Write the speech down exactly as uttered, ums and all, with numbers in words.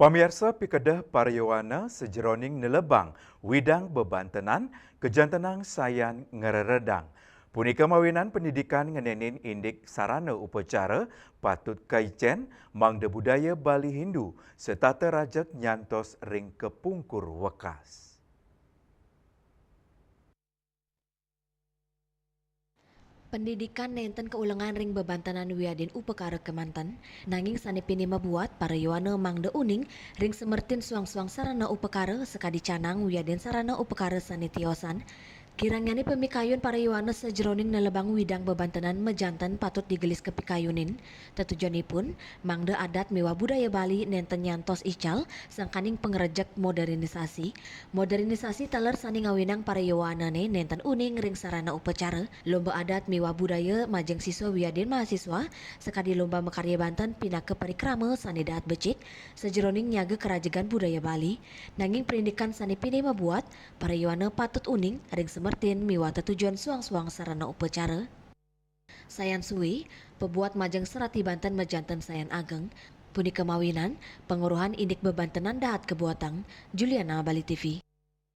Pamiarsa, pikedeh para yowana sajeroning nelebang widang bebantenan, kajantenang sayan ngreredang. Punika mawinan pendidikan ngenenin indik sarana upacara patut kaicen mangda budaya Bali Hindu setata rajeg nyantos ring kapungkur wekas. Pendidikan nenten kaulengang ring bebantenan wiadin upakara kemanten, nanging sane pinih mabuat para yowana mangda uning ring semertin suang-suang sarana upakara sakadi canang wiadin sarana upakara sane tiosan. Kirangnyané pamikayun para yowana sajeroning nelebang widang bebantenan majanten patut digelis kapikayunin. Tetujonipun, mangda adat miwah budaya Bali nenten nyantos ical sangkaning pangrejeg modernisasi. Modernisasi taler sané ngawinang para yowanané nenten uning ring sarana upacara, lomba adat miwah budaya majeng siswa wiadin mahasiswa, sakadi lomba makarya banten pinaka parikrama sané daat becik, sajeroning nyaga karajegan budaya Bali. Nanging prindikan sané pinih mabuat, para yowana patut uning ring semertin miwah tetujon suang-suang sarana upacara. Sayan sué, pabuat majeng serati banten majanten sayan ageng, punika mawinan panguruhan indik bebantenan dahat kabuatang. Juliana, Bali T V.